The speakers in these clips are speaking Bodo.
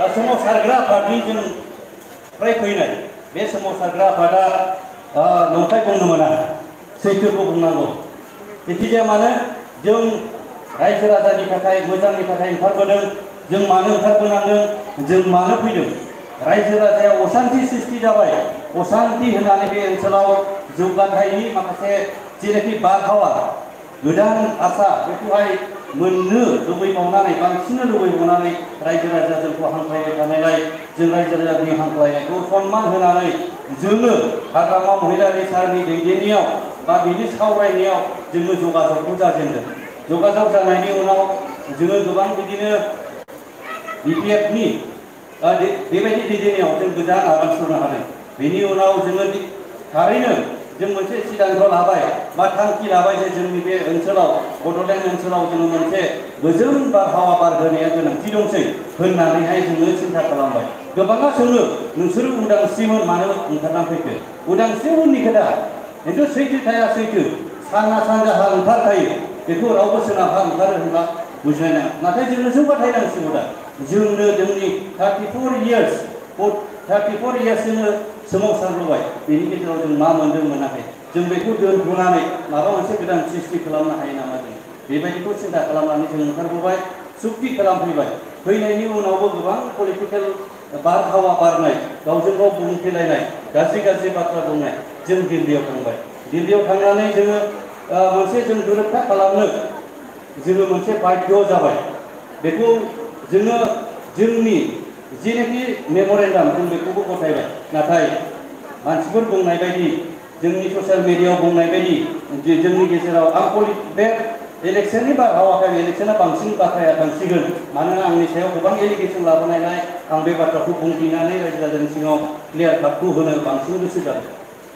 सोमावसारग्रा आफादनि जों फ्राय फैनाय बे सोमावसारग्रा आफादा नंखाय बुंनो मोना सैथोखौ बुंनांगौ जेखिजाया मानो जों रायजो राजानि थाखाय मोजांनि थाखाय ओंखारबोदों जों मानो ओंखारबोनांदों जों मानो फैदों रायजो राजाया अशान्ति सृष्टि जाबाय अशान्ति होननानै बे ओनसोलाव जौगाथायनि माखासे जेनाखि बारहावा गोदान आसा बेखौहाय मोननो लुबैबावनानै बांसिन लुबैबावनानै रायजो राजा जोंखौ हांख्रायबाय थानायलाय जों रायजो राजानि हांख्रायनायखौ सन्मान होनानै जोङो हाग्रामा महिलारि सारनि दैदेननायाव बा बिनि सावरायनायाव जोङो जगाजगखौ जाजेनदों जगाजग जानायनि उनाव जोङो गोबां बिदिनो BPFनि बेबायदि दैदेननायाव जों गोदान आगान सुरनो हादों बेनि उनाव जोङो थारैनो जों मोनसे सिद्धांत लाबाय बा थांखि लाबाय जे जोंनि बे ओनसोलाव बड'लेण्ड ओनसोलाव जोङो मोनसे गोजोन बारहावा बारहोनाया गोनांथि दंसै होननानैहाय जोङो सिन्था खालामबाय गोबाङा सोङो नोंसोरो उदांस्रिमोन मानो ओंखारना फैखो उदांस्रि उननि खोथा खिन्थु सैथो थाया सैथो सानना सानजाहा ओंखारखायो बेखौ रावबो सोनाबहा ओंखारो होनब्ला बुजिनाय नङा नाथाय जोंनो जौगाथाय नांसिगौ दा जोंनो जोंनि 34 years जोङो सोमावसारबोबाय बेनि गेजेराव जों मा मोनदों मोनाखै जों बेखौ दोनथ'नानै माबा मोनसे गोदान सृष्टि खालामनो हायो नामा जों बेबायदिखौ सिन्था खालामनानै जों ओंखारबोबाय सुक्ति खालामफैबाय फैनायनि उनावबो गोबां पलिटिकेल बारहावा बारनाय गावजों गाव बुंथेलायनाय गाज्रि बाथ्रा बुंनाय जों दिल्लीयाव थांबाय दिल्लीयाव थांनानै जोङो मोनसे जों गोरोबथा खालामनो जोङो मोनसे बाध्य जाबाय बेखौ जोङो जोंनि जेनाखि मेम'रेन्डाम जों बेखौबो गथायबाय नाथाय मानसिफोर बुंनाय बायदि जोंनि ससियेल मिडियायाव बुंनाय बायदि जोंनि गेजेराव बे इलेक्शननि बारहावाखाय इलेक्शना बांसिन बाथ्राया थांसिगोन मानोना आंनि सायाव गोबां एलिगेसन लाबोनायलाय आं बे बाथ्राखौ बुंफिननानै रायजो राजानि सिङाव क्लियार काटखौ होनो बांसिन गोसो जादों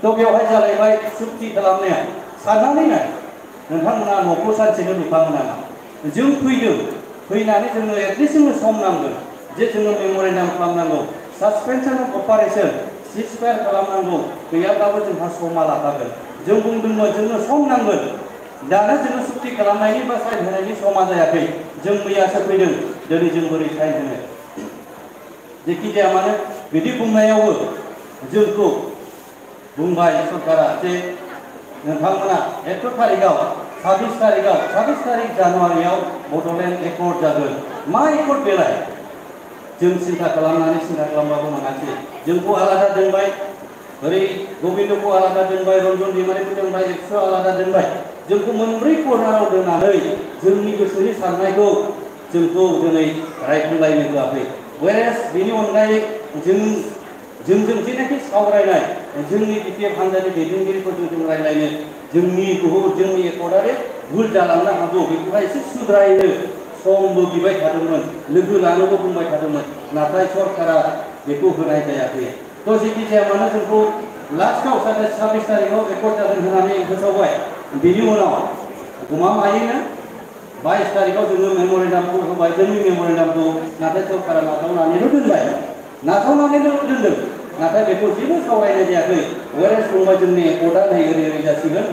थ' बेवहाय जालायबाय सुक्ति खालामनाया साननानै नाय नोंथांमोना न'खौ सानसेनो लुखाङो नामा जों फैदों फैनानै जोङो एटलिस्ट जोङो सम नांगोन जे जोङो मेम'रेन्डाम खालामनांगौ सासपेनसन अफ अपारेशन सिजफायार खालामनांगौ गैयाब्लाबो जोंहा समा लाखागोन जों बुंदोंमोन जोंनो सम नांगोन दानो जोङो सुक्ति खालामनायनि बा साइन होनायनि समा जायाखै जों मैयासो फैदों दिनै जों बोरै साइन होनो जेखिजाया मानो बिदि बुंनायावबो जोंखौ बुंबाय सरकारा जे नोंथांमोना 26 तारिखआव 26 तारिख जानुवारियाव बड'लेण्ड एकर्ड जागोन मा एकर्ड बेलाय जों सिन्था खालामबाबो मोनासै जोंखौ आलादा दोनबाय ओरै गबिन्दखौ आलादा दोनबाय रन्जन दैमारिखौ दोनबाय एक्स' आलादा दोनबाय जोंखौ मोनब्रै कर्नाराव दोननानै जोंनि गोसोनि साननायखौ जोंखौ दिनै रायखांलायनो होआखै वेरेस बेनि अनगायै जोंजों जेनाखि सावरायनाय जोंनि BPF हान्जानि दैदेनगिरिफोरजों जों रायलायनो जोंनि एकर्डआरि भुल जालांनो हागौ बेखौहाय एसे सुद्रायनो समबो बिबाय थादोंमोन लोगो लानोबो बुंबाय थादोंमोन नाथाय सरकारा बेखौ होनाय जायाखै थ' जेखि जाया मानो जोंखौ लास्टआव 26 तारिखआव एकर्ड जागोन होननानै फोसावबाय बेनि उनाव गमामायैनो 22 तारिखआव जोङो मेम'रेन्डामखौ होबाय जोंनि मेम'रेन्डामखौ नाथाय सरकारा नाजावनानैल' दोनबाय नाजावनानैल' दोनदों नाथाय बेखौ जेबो सावरायनाय जायाखै वेरेस बुंबाय जोंनि एकर्डआ नै ओरै जासिगोन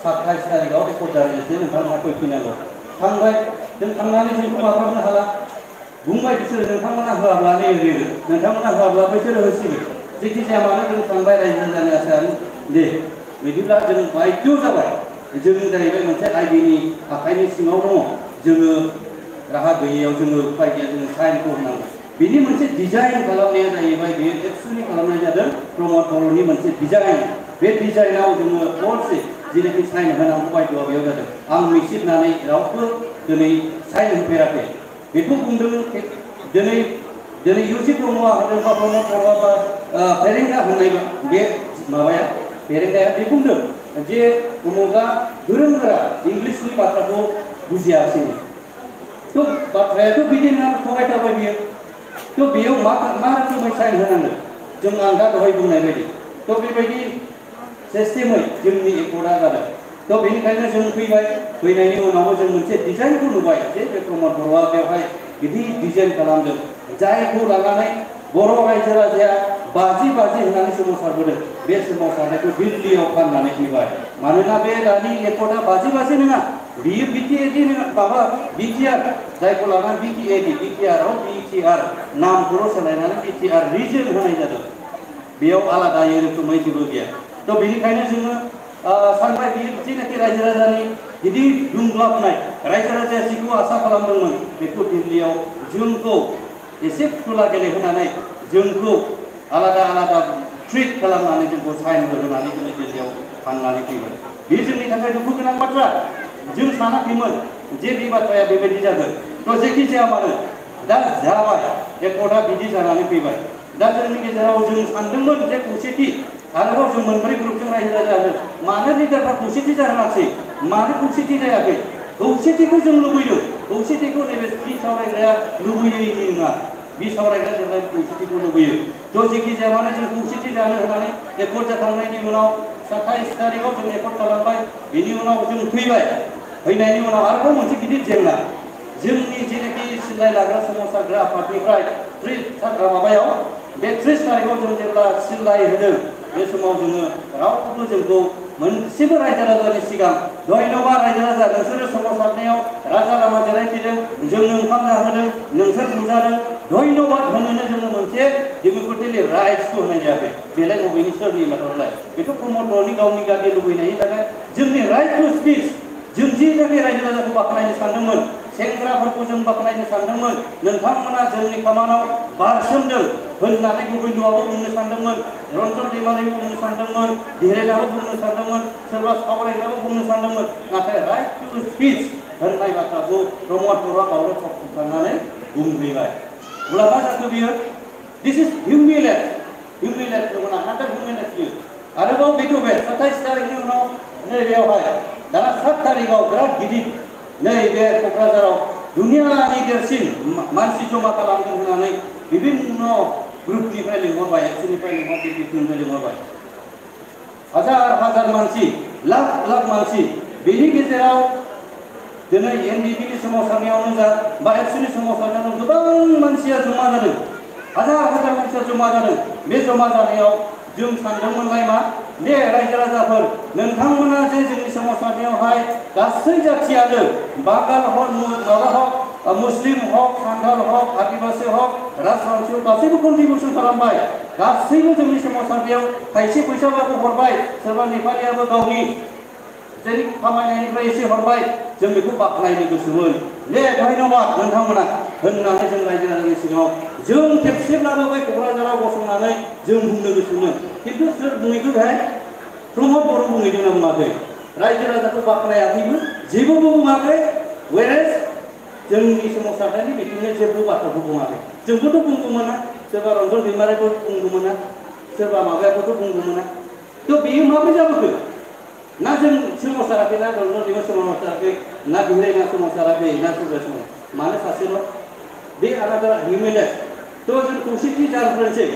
27 तारिखआव एकर्ड जानायसै नोंथांमोना फैफिनांगौ थांबाय जों थांनानै जोंखौ माबानो हाला बुंबाय बिसोरो नोंथांमोना होआब्लानो ओरै नोंथांमोना होआब्ला बिसोरो होसिगोन जेखि जाया मानो जों थांबाय रायजो राजानि आसायानो दे बिदिब्ला जों बाध्य जाबाय जों जाहैबाय मोनसे आइडिनि आखाइनि सिङाव दङ जोङो राहा गैयैयाव जोङो उपाय गैया जोङो साइनखौ होनांगौ बिनि मोनसे डिजाइन खालामनाया जाहैबाय बेयो एक्सुवेलि खालामनाय जादों प्रमद बर'नि मोनसे डिजाइन बे डिजाइनाव जोङो फर्सै जेनाखि साइन होनांगौ बायद'आ बेयाव जादों आं मिथिनानै रावबो दिनै साइन होफेराखै बेखौ बुंदों दिनै इउसि ब्रह्मआ होदों बा प्रमद बर'आ बा फेरेंगा होननाय बे माबाया फेरेंगाया बे बुंदों जे उमुगा गोरों गोरा इंलिसनि बाथ्राखौ बुजियासै थ' बाथ्रायाथ' बिदिनो थगायथारबाय बियो थ' बेयाव मा रोखोमै साइन होनांगोन जों आं दा दहाय बुंनाय बायदि थ' बेबायदि सिस्टेमै जोंनि एकर्डआ जादों थ' बेनिखायनो जों फैनायनि उनावबो जों मोनसे डिजाइनखौ नुबाय जे बे प्रमद बर'आ बेवहाय गिदिर डिजाइन खालामदों जायखौ लानानै बर' रायजो राजाया बाजि होननानै सोमावसारबोदों बे सोमावसारनायखौ दिल्लीयाव फाननानै फैबाय मानोना बे दानि एकर्डआ बाजि नङा बियो BTAD माबा BTR जायखौ लानानै BTAD BTR BTR नामखौल' सोलायनानै BTR रिजन होनाय जादों बेयाव आलादायै रोखोमै जेबो गैया थ' बेनिखायनो जोङो सानबाय बियो जेनाखि रायजो राजानि गिदिर दुंग्लाबनाय रायजो राजाया जिखौ आसा खालामदोंमोन बेखौ दिल्लीयाव जोंखौ एसे फुथुला गेलेहोनानै जोंखौ आलादा आलादा ट्रिट खालामनानै जोंखौ साइन होनानै जोङो दिल्लीयाव थांनानै फैबाय बे जोंनि थाखाय दुखु गोनां बाथ्रा जों सानाखैमोन जे बे बाथ्राया बेबायदि जागोन थ' जेखि जाया मानो दा जाबाय एकर्डआ बिदि जानानै फैबाय दा जोंनि गेजेराव जों सानदोंमोन जे खौसेथि आरोबाव जों मोनब्रै ग्रुपजों रायजो राजाजों मानो लिडारफ्रा खौसेथि जाहोनाखै मानो खौसेथि जायाखै खौसेथिखौ जों लुबैदों खौसेथिखौ नैबे बि सावरायग्राया लुबैयैनि नङा बि सावरायग्रा जेब्ला खौसेथिखौ लुबैयो थ' जेखि जाया मानो जों खौसेथि जानो होनानै एकर्ड जाखांनायनि उनाव 27 तारिखआव जों एकर्ड खालामबाय बेनि उनाव जों फैनायनि उनाव आरोबाव मोनसे गिदिर जेंना जोंनि जेनाखि सिलाय लाग्रा सोमावसारग्रा आफादनिफ्राय माबायाव बे 30 तारिखआव जों जेब्ला सिलाय होदों बे समाव जोङो रावबो जोंखौ मोनसेबो रायजो राजानि सिगां धन्यबाद रायजो राजा नोंसोरो सोमावसारनायाव राजा लामा जिरायफैदों जोंनो ओंखाम जाहोदों नोंसोर बुजादों धन्यबाद होनोनो जोङो मोनसे डेम'क्रेटिकलि राइट्सखौ होनाय जायाखै बेलाय बबेनि सोरनि माथालाय बेथ' प्रमद बर'नि गावनि गागि लुबैनायनि थाखाय जोंनि राइट टु स्पिच जों जि थाखाय रायजो राजाखौ बाख्नायनो सानदोंमोन सेंग्राफोरखौ जों बाख्नायनो सानदोंमोन नोंथांमोना जोंनि खामानाव बारसोमदों होननानै गोविन्दआबो बुंनो सानदोंमोन रन्जन दैमारिबो बुंनो सानदोंमोन धीरेनाबो बुंनो सानदोंमोन सोरबा सावरायग्राबो बुंनो सानदोंमोन नाथाय राइट टु स्पिच होननाय बाथ्राखौ प्रमद बर'आ गावनो थरनानै बुंफैबाय अब्ला मा जाखो बियो दिस इज हिउमिलेट नङा नाथाय हिउमिलेट बियो आरोबाव बेखौ बे 27 तारिखनि उनाव नैबेयावहाय दाना 7 तारिखआव बिराद गिदिर नैबे क'क्राझाराव दुनियानि देरसिन मानसि जमा खालामदों होननानै विभिन्न ग्रुपनिफ्राय लिंहरबाय एक्सनिफ्राय लिंहरबाय बिपिनिफ्राय लिंहरबाय हाजार मानसि लाख मानसि बेनि गेजेराव दिनै एनडिपिनि सोमावसारनायावनो जा बा एक्सनि सोमावसारनायावनो गोबां मानसिया जमा जादों हाजार मानसिया जमा जादों बे जमा जानायाव जों सानदोंमोनलाय मा दे रायजो राजाफोर नोंथांमोना जे जोंनि सोमावसारनायावहाय गासै जाथियानो बांगाल हक माबा हक मुस्लिम हक सान्थाल हक आदिबासि हक राजबंशी गासैबो कन्ट्रिबिउसन खालामबाय गासैबो जोंनि सोमावसारनायाव खायसे फैसाबाबो हरबाय सोरबा नेपालियाबो गावनि जेरै खामायनायनिफ्राय एसे हरबाय जों बेखौ बाख्नायनो गोसोमोन दे धन्यबाद नोंथांमोना होननानै जों रायजो राजानि सिगाङाव जों खेबसेब्लाबो बै क'क्राझाराव गसंनानै जों बुंनो गोसोमोन खिन्थु सोर बुंहैखो बेहाय प्रमद बर' बुंहैदोंना बुङाखै रायजो राजाखौ बाख्नायाखैबो जेबो बुङाखै वेरेज जोंनि सोमावसारनायनि बिथिंनि जेबो बाथ्राखौ बुङाखै जोंबोथ' बुंगौमोन ना सोरबा रन्जन दैमारिबो बुंगौमोन ना सोरबा माबायाबोथ' बुंगौमोन ना थ' बेयो माबोरै जाबोखो ना जों सोमावसाराखै ना रन्जन दैमा सोमावसाराखै ना धीरेना सोमावसाराखै ना सोरबा मानो सासेल' बे आलादा हिउमेलेट थ' जों खौसेथि जाग्रोनोसै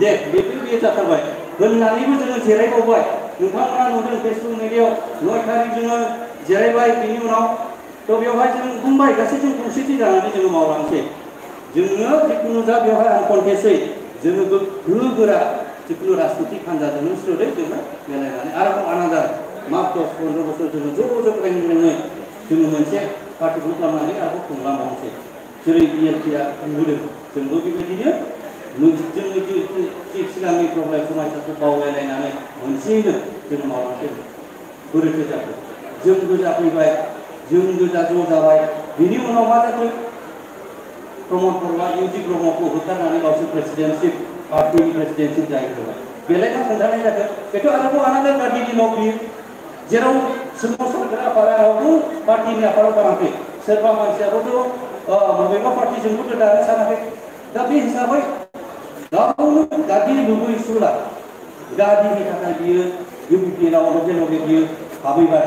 दे बेयो जाथारबाय होननानैबो जोङो जिरायबावबाय नोंथांमोना नुदों फेसबुक मिडियायाव 9 तारिख जोङो जिरायबाय बिनि उनाव थ' बेवहाय जों बुंबाय गासै जों खौसेथि जानानै जोङो मावलांसै जोङो जिखुनु जा बेवहाय आं कन्टेस्टै जोङो गोहो गोरा जिखुनु राजनितिक हान्जाजोंनो स्रोदै जोङो मिलायनानै आरोबाव आनादार मास 10-15 बोसोर जोङो ज' रायजोयै जोङो मोनसे पार्टिखौ खालामनानै आरोबाव खुंलांबावनोसै जेरै बिएलपिआ खुंबोदों जोंबो बेबायदिनो जोंनि सिगांनि प्रब्लेम समायसाखौ बावलायलायनानै मोनसेयैनो जों मावलांसै बोरैथो जाखो जों गोजा फैबाय जों गोजा ज' जाबाय बिनि उनाव मा जाखो प्रमद बर'आ इउटि ब्रह्मखौ होखारनानै गावसोर प्रेसिडेन्टशिप पार्टिनि प्रेसिडेन्टशिप जाहैबाय बेलाय मा खोन्थानाय जाखो बेथ' आरोबाव आलादा पार्टिनि माव बियो जेराव सोमावसारग्रा आफादा रावबो पार्टिनि आफादाव थाङाखै सोरबा मानसियाबोथ' बबेबा पार्टिजोंबो दानो सानाखै दा बे हिसाबै गावनो गादि लुबैसुला गादिनि थाखाय बियो इउपिपिएलआव लगे बियो हाबैबाय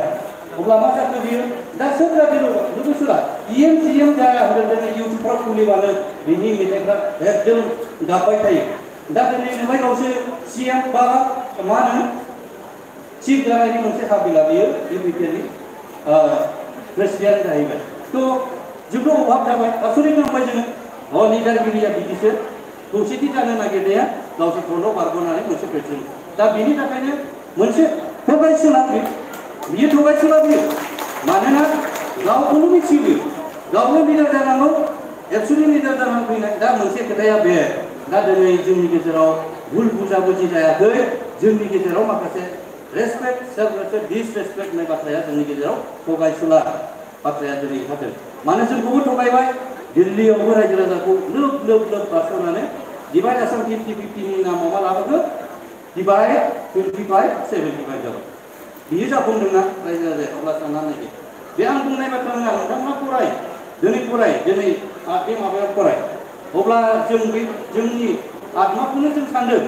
अब्ला मा जाखो बियो दा सोर गादि लुबैसुला इएम जाया होनदों इउटुबफ्राव खुलिबानो बिनि मेथाइफ्रा एकदम गाबबाय थायो दा दिनै नुबाय गावसो सिएम बा मा होनो चिफ जानायनि मोनसे हाबिला बियो इउपिपिएलनि प्रेसिडेन्ट जाहैबाय थ' जोंथ' अभाब जाबाय आसरित नांबाय जोङो लिडारगिरिया बिदिसो खौसेथि जानो नागिरनाया गावसोर फ्रन्टआव बारग'नानै मोनसे प्रेसिडेन्ट दा बेनि थाखायनो मोनसे थगायसुला बियो थगायसुला बियो मानोना गावखौनो मिथियो गावनो लिडार जानांगौ एक्चुअलि लिडार जानानै फैनाय दा मोनसे खोथाया बे दा दिनै जोंनि गेजेराव भुल बुझाबुझि जायाखै जोंनि गेजेराव माखासे रेसपेक्ट सेल्फ रेसपेक्ट डिसरेसपेक्ट होननाय बाथ्राया जोंनि गेजेराव थगायसुला बाथ्राया दिनै ओंखारदों मानो जोंखौबो थगायबाय दिल्लीयावबो रायजो राजाखौ लोब लोब लोब बारस'नानै डिभाइड आसाम 50-50नि नामाव मा लाबोखो डिभाइड 25-75 जाबाय बियो जाफुंदोंना रायजो राजाया अब्ला साननानै नायदो बे आं बुंनाय बाथ्रा नङा नोंथांमोना फराय दिनै बे माबायाव फराय अब्ला जों बे जोंनि आत्माखौनो जों सानदों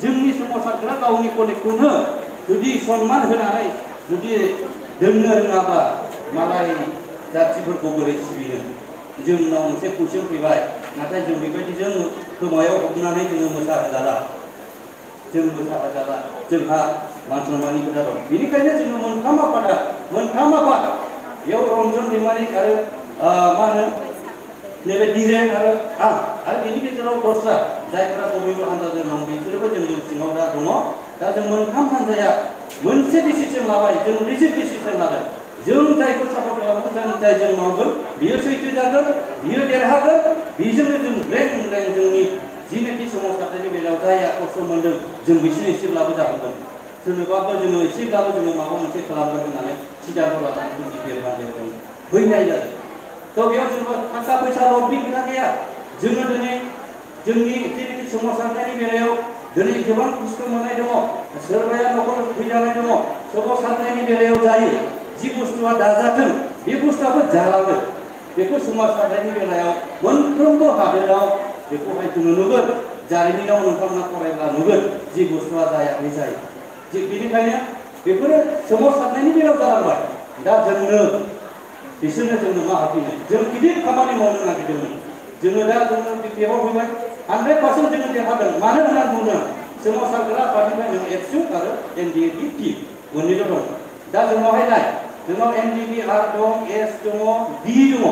जोंनि सोमावसारग्रा गावनि कलेजखौनो जुदि सन्मान होनानै जुदि दोननो रोङाबा मालाय जाथिफोरखौ बोरै सिबिनो जोंनाव मोनसे कुइसन फैबाय नाथाय जों बेबायदिजों खोमायाव हमनानै जोङो मोसाहोजाला जोंहा मान सन्माननि खोथा दं बेनिखायनो जोङो मोनथाम आफाद बेयाव रन्जन दैमारि आरो मा होनो नैबे दिरेन आरो बेनि गेजेराव दस्रा जायफोरा बबेबा हान्जाजों दं बिसोरबो जोंनि सिङाव दा दङ दा जों मोनथाम हान्जाया मोनसे डिसिसन लाबाय जों रिजिड डिसिसन लादों जों जायखौ सापर्ट खालामो जों जायजों मावगोन बियो सैथो जागोन बियो देरहागोन बेजोंनो जों ब्लेक जोंनि जिनाखि सोमावसारनायनि बेलायाव जायहा खस्थ' मोनदों जों बिसोरनो एसेब्लाबो जाहोगोन सोरनोबाबो जोङो एसेब्लाबो जोङो माबा मोनसे खालामगोन होननानै सिदाखौ लानानै जों देरहागोन फैनाय जादों थ' बेयाव जोङो थाखा फैसा लबनि खोथा गैया जोङो दिनै जोंनि जिनाखि सोमावसारनायनि बेलायाव दिनै गोबां खस्थ' मोननाय दङ सोरबाया न'खर फैजानाय दङ सोमावसारनायनि बेलायाव जायो जि बुस्थुआ दाजाथों बे बुस्थुआबो जालाङो बेखौ सोमावसारनायनि बेलायाव मोनफ्रोमबो हादोराव बेखौहाय जोङो नुगोन जारिमिनाव नोंथांमोना फरायब्ला नुगोन जि बुस्थुआ जायाखै जायो थिग बेनिखायनो बेफोरो सोमावसारनायनि बेलायाव जालांबाय दा बिसोरनो जोंनो मा होफैनाय जों गिदिर खामानि मावनो नागिरदोंमोन जोङो दा जोङो बिपिएफआव फैबाय 100% जोङो देरहादों मानो होननानै बुंदों सोमावसारग्रा पार्टिनिफ्राय जों एबसु आरो एनडिएफबि टि मोननैल' दं दा जोंनावहाय नाय जोंनाव एनडिएफबि आर दं एस दङ बि दङ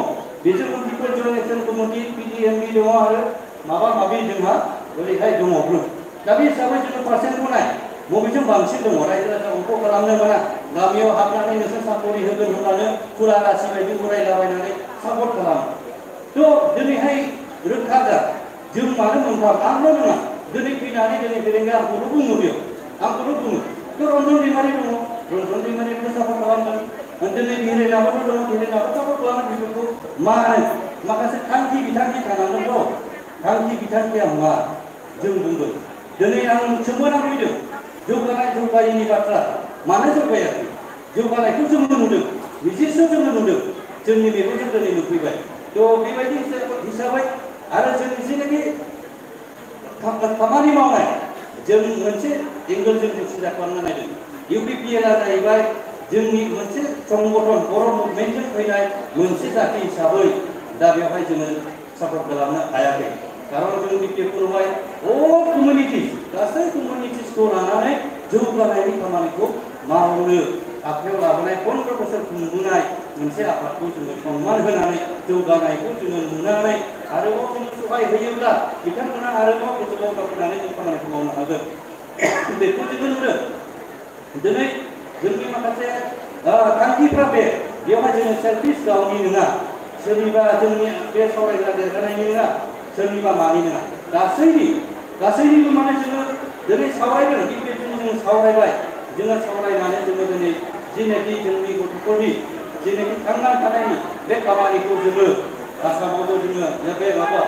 बेजों पिपल जनरेसन कमिटि पिडिएमबि दङ आरो माबा माबि जोंहा ओरैहाय दङ ग्रुप दा बे हिसाबै जोङो पार्सेन्टखौ नाय बबेजों बांसिन दङ रायजो राजा अंख खालामनो मोना गामियाव हाबनानै नोंसोर साकरि होगोन होनब्लानो फुरा रासि बायदि उरायलाबायनानै सापर्ट खालामो थ' दिनैहाय रोखा जा जों मानो मोनथाम आंल' नङा दिनै फैनानै दिनै बेरेंगा आंखौल' बुङो बेयाव आंखौल' बुङो थ' रन्जन दैमारि दङ रन्जन दैमारिखौ सापर्ट खालामगोन दिनै धिरेनाबो दङ धिरेनाबो सापर्ट खालामो बेफोरखौ मानो माखासे थांखि बिथांखि थानांगोन थांखि बिथांखिया मा जों बुंगोन दिनै आं सोंबोना फैदों जौगायैनि बाथ्रा मानो जौगायाखै जौगानायखौ जोङो नुदों निजेसो जोङो नुदों जोंनि मेगनजों दिनै नुफैबाय थ' बेबायदि हिसाबै आरो जों जेनाखि खामानि मावनाय जों मोनसे एंगोलजों जों सिदा खालामनो नायदों इउपिपिएलआ जाहैबाय जोंनि मोनसे संगठन बर' मुभमेन्टजों फैनाय मोनसे जाथि हिसाबै दा बेवहाय जोङो सापर्ट खालामनो हायाखै कारन जों बिपिएफखौहाय अल कमिउनिटिस गासै कमिउनिटिसखौ लानानै जौगानायनि खामानिखौ मावनो आखायाव लाबोनाय 15 बोसोर खुंबोनाय मोनसे आफादखौ जोङो सन्मान होनानै जौगानायखौ जोङो नुनानै आरोबाव जोङो सहाय होयोब्ला बिथांमोना आरोबाव गोजौआव दावखोनानै जों खामानिखौ मावनो हागोन बेखौ जोङो नुदों दिनै जोंनि माखासे थांखिफ्रा बेवहाय जोङो सेल्फिस गावनि नङा सोरनिबा जोंनि बे सावरायग्रा देरगानायनि नङा सोरनिबा मानि नङा गासैनिबो माने जोङो दिनै सावरायगोन गिबियाव जों सावरायबाय जोङो सावरायनानै जोङो दिनै जेनाखि जोंनि गथ'फोरनि जेनाखि थांना थानायनि बे खामानिखौ जोङो आसामावबो जोङो बे माबा